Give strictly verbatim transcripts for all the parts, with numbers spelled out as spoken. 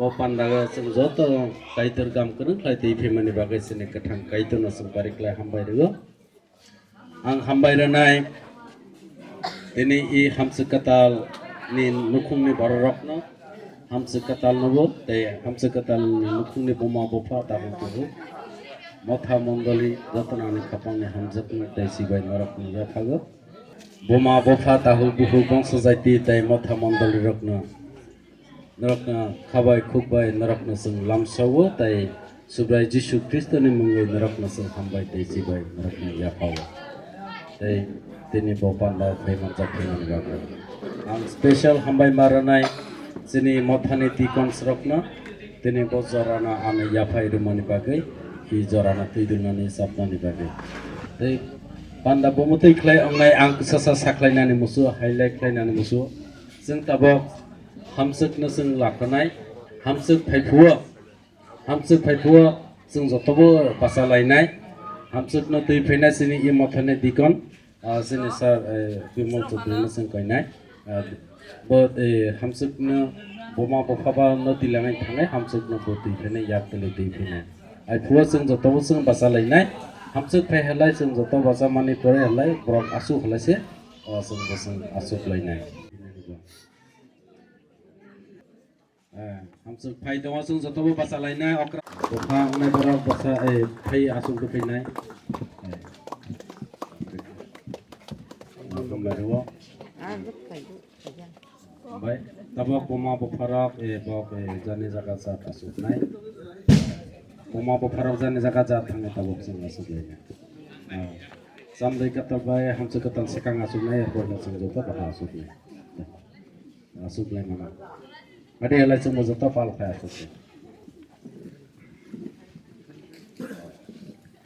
Bo pandao chwng joto Kaitor gam kwrwng khlai twi phaimani bagwi chini kwthang Kaitorno chwng bari khlai hambai rwo. Ang hambai rwnai tini i hamswk kwtal ni nukhungni bororokno, hamswk kwtal nobo tei hamswk kwtal ni nukhungni buma bupha tabuk tubu motha mondoli jotono ani khapangni hamjakmung tei sibai norokno yaphago. Buma bupha tahu buhu bongso jaiti tei motha mondoli rokno Norokno khabai khukbai norokno chwng lamsao tei Subrai Jisu Khristoni mungwi norokno chwng hambai tei chibai norokno yaphao. Tei tini bo panda phai manjak phaimani bagwi ang special hambai ma rwnai chini mothani deacons rokno tini bo jorano ano yaphai rwmani bagwi, i jorano twi rwnani chapnani bagwi. Tei panda bo mwtwi khlai wngnai ang kwchasa sakhlainani musu, highlight khlainani musu. Chwng tabok hamswkno chwng lakhanai, hamswk phaiphuo, hamswk phaiphuo chwng jotobo bacha lainai, hamswkno twi phainai chini i mothani deacon, ah, chini sir, eh, Bimal Chaudhary no chwng koinai. Ah, bo, eh, hamswkno buma bupha ba no twi lanai thangnai, hamswkno bo twi phainai, yak twi twi phainai. Ai phuo chwng jotobo chwng bacha lainai, hamswk phai halai chwng joto bacha mani pore halai borok aswk halai se, o chwng bo chwng aswk lainai. Eh, hamswk phai tongo, chwng jotobo bacha lainai, okra. Bupha wngnai borok bacha, eh, phai aswk rw phainai. Eh. Welcome, welcome. Bai, tabok buma bupharok, eh, bok, eh, jani jaga jat aswknai. Buma bupharok jani jaga jat thangwi tabok chwng aswk lainai. Eh, chamdwi kwtal bai hamswk kwtal swkang aswknai, erpor no chwng joto baha aswknai. Aswk lai mano. Adi halai chwngbo joto pal khai aswk.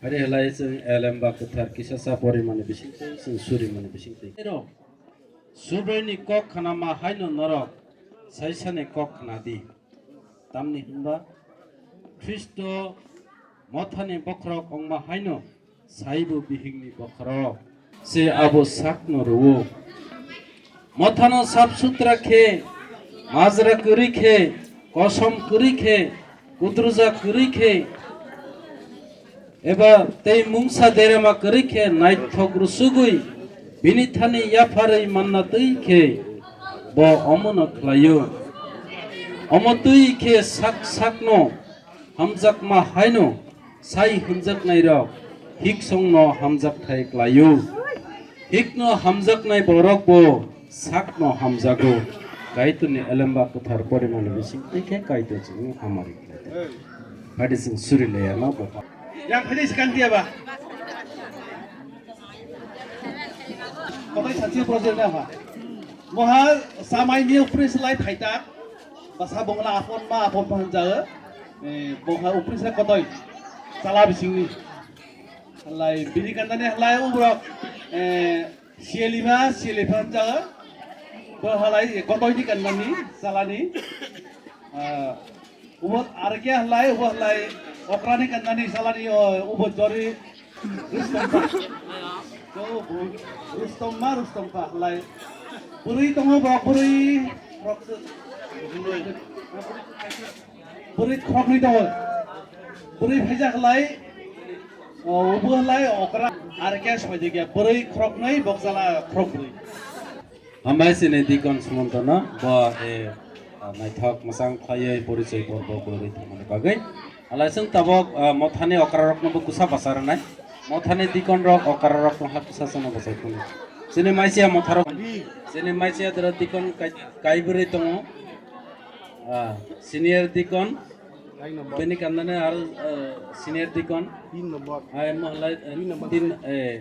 Adi halai chwng elemba kwthar kisasa porimani bisingtwi, chwng surimani bisingtwi. Ero, Subraini kok khna ma haino norok saisani kok khna di. Tamni hwnba Khristo mothani bokhorok wngma haino saibo bihikni bokhorok se abo sakno rwo. Mothano sap sutra khe, majra kwrwi khe, kosom kwrwi khe, kudruja kwrwi khe, eba tei mungsa derema kwrwi khe naithok rusugwi bini thani yapharwi manna twi khe bo omono khlaio. Omo twi khe sak sakno hamjakma haino sai hwnjaknairok hiksongno hamjakthai klaio. Hikno hamjaknai borok bo sakno hamjago. Kaitorni elemba kwthar porimani bising twi khe Kaitor chini hamari khlai. Hadi sing suri leya no bo. Yang phani sikang dia ba. Kotai sanchi project na ba. Moha samai ni office lai phaita. Basa bongla apon ma apon phan jaga. Eh, bongha office na kotai. Sala bisingni. Lai bini kandani lai ubrok. Eh, Sialima, sialiphan jaga. Bo halai, eh, kotoini kandani, salani. Ah, ubo argia halai, ubo halai, okrani kandani, salani, oh, ubo jori, Rustompa. So, bu-, Rustomma, Rustompa halai. Bwrwi tongo bo, bwrwi, rok-, bwrwi khoroknwi tongo. Bwrwi phaijak halai. O, obo lai okra, ar khe soidigya bwrwi khoroknwi, bokjala khorokbrwi. Hambai sini Deacon Sumantono, bo, eh, naithok mwchang khlaiwi porichoi porbo kwrwi thangmani bagwi. Alai chwng tabok, ah, mothani okrarokno bo kwsa basa rwnai. Mothani Deacon rok okrarokno ha kwsa chwngno bachai phunuk. Chini maisiya motharok, chini maisiya dara Deacon kai-, kaibrwi tongo. Ah, senior Deacon, bini kandani aro, ah, senior Deacon. Tin number. Ai, mo halai, eh, tin number. Tin, eh,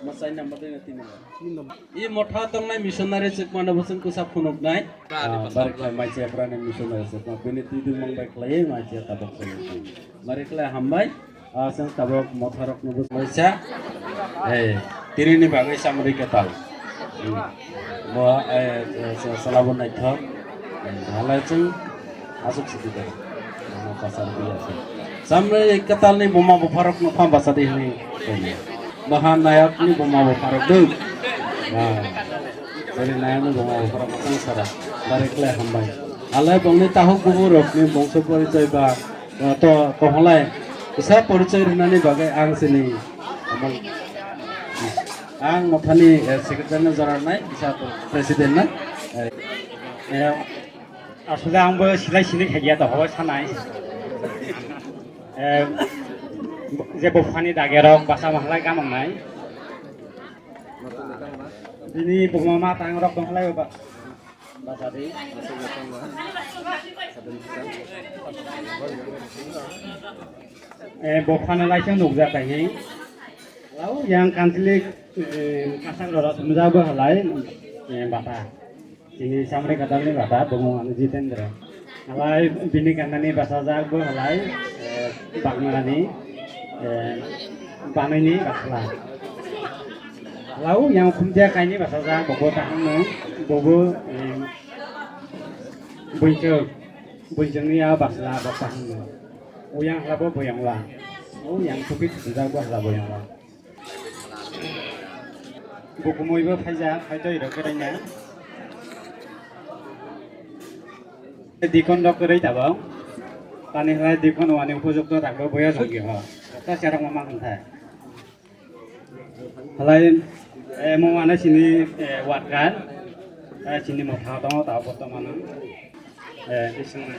mo chai number dina tin number. Tin number. I motha tongnai missionary chwkmano bo chwng kwsa phunuknai. Bari, ah, bari khlai maisiya brani missionary chwkma. Bini twi dwmang bai khlaiwi maisiya tabok chwng. Bari khlai hambai. Ah, chwng tabok motharokno bo maisa. Eh, tinini bagwi chamri kwtal. Hmm. Bo, eh, eh, sa-, salabo naithok. Hmm, halai chwng aswk sidi de. Bono kwchar di aswk. Chamri kwtalni buma bupharokno pham bachadi hwnwi. Bahan nayakni buma bupharok duk. Ah. Bari nayakni buma bupharok chwng sara. Bari khlai hambai. Halai bongni tahuk buburokni bongso porichoi ba Ah, to, kohlai, kisa porichoi rwnani bagwi ang chini, ang mothani, eh, secretary no jora rwnai, kisa president no, eh, eh, asole ang bo silai sini khaiya to, hoi sanai. Eh, je buphani dagerok basa mahalai gamang nai. Bini buma ma tang rok dong halai ba. Eh, bo phano laisang nukjak kaihi. Lau yang kanchlik, eh, kasak rora thumjak bo halai, eh, bata. Chini chamri kwtalni bata, bumung ano Jitendra. Halai bini kandani bachajak bo halai, eh, Bagmarani, eh, Banwini Bakhla. Lau yang khumjak kaini bachajak, bobo tahangno, bobo, eh, Buichwk, buichwkni a basla bo kaham no. Uyang hla bo buyang la. Uyang tupi thujak bo hla buyang la. Bukumui bo phaijak, phaito iro kwrwina. Dikon rok kwrwi tabok. Tani hla dikon wani upojukto tak bo boya jongki ho. Ta charok ma mang thai. Halai, eh, mo ano sini, eh, worker, eh, sini motha tongo ta bortomano. Eh, isingna.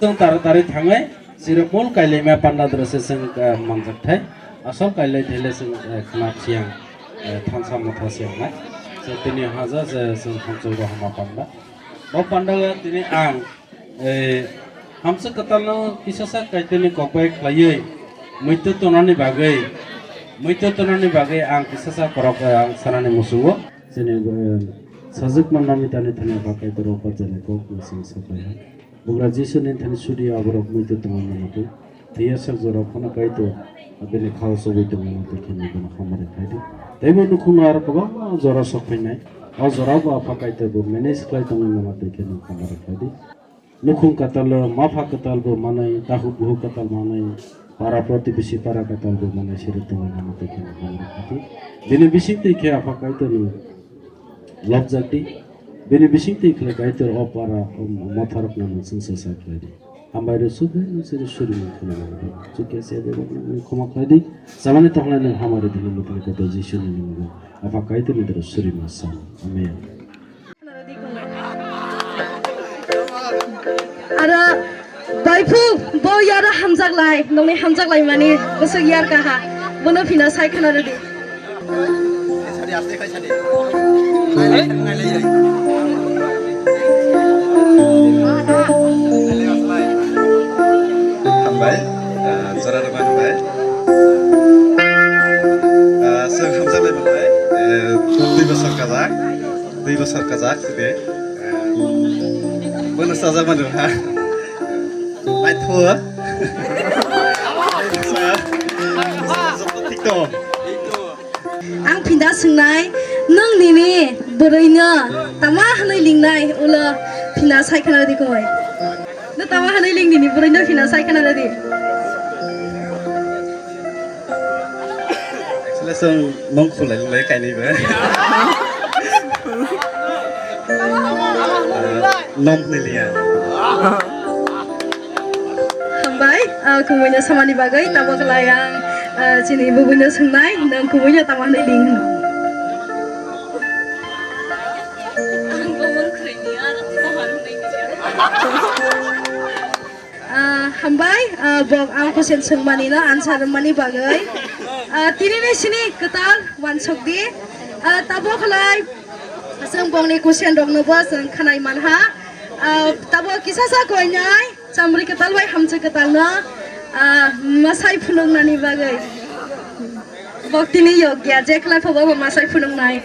Chwng tara tari thangwi, sirok mol kailai ma panda dra se chwng, eh, manjak thai. Asol kailai thele chwng, eh, khna siyang, eh, thansa motha siyang nai. Se tini haja se chwng hamchwlwi hama panda. Bo panda tini ang Eh, hamsa kwtalno kisasa Kaitorni kok bai khlaiwi muitu tonani bagwi, muitu tonani bagwi ang kisasa korok, eh, ang sanani muchungo. Chini, eh, sajwkma namitani thani Apha Kaitor o paijani kokno chwng saklaiha. Bugra Jisuni thani sudi aborok muitu tongmani twi. Thwiya sak jora phano Kaitor abini khao chobwi tongmani twi kheno bono hamari khlai di. Teibo nukhungno aro kwbangma jora sok phainai. O jorao bo Apha Kaitor bo manage khlai tongwi mano twi kheno hamari khlai di. Nukhung kwtal o mapha kwtal bo manwi, takhuk buhuk kwtal manwi, para protibesi para kwtal bo manwi siri tongwi mano twi kheno hamari khlai di. Bini bising twi khe Apha Kaitorni lobjak di. Bini bising twi khe Kaitor o para, o motharokno nwng chwngsa sa khlai di. Hambai rw sugwi nwng chini suri mung kheno mano. Chukya se bebak nwng khoma khlai di. Samani tonglainai hamari bini mwtani kotor Jisuni mung. Apha Kaitorni doro suri ma sa. Amen. Aro baiphung bo yaro hamjaklai, nongni hamjaklai mani bwswk yar kaha, bono phina sai khna rwdi. Hambai, ah, jora rwmani bai. Ah, chwng hamjaklai manai, eh, twi bosor kajak. Twi bosor kajak de. Bono sajak mano ha. Ai thua. Thik to. Ang phinda swngnai, nwng nini bwrwino tama hwnwi lingnai, ulo phinda sai khna rwdi koi. Nwng tama hwnwi ling nini bwrwino phinda sai khna rwdi. Actually, chwng nong khulai lulai kainwi ba. Nom hwnwi liya. Hambai, ah, kumuino samani bagwi, tabok lai ang Ah, chini bubuino swngnai, nwng kubuino tamo hwnwi ling hwno? Ah, hambai, ah, bok ang question swngmani no answer rwmani bagwi. Ah, tini ni sini kwtal wansok di. Ah, tabo khlai chwng bongni question rok no bo chwng khnai manha. Ah, tabo kisa sa koinai. Chamri kwtal bai hamchwk kwtal no, ah, mwsai phunuknani bagwi. Bok tini yokya, je khlai phobo bo mwsai phunuknai.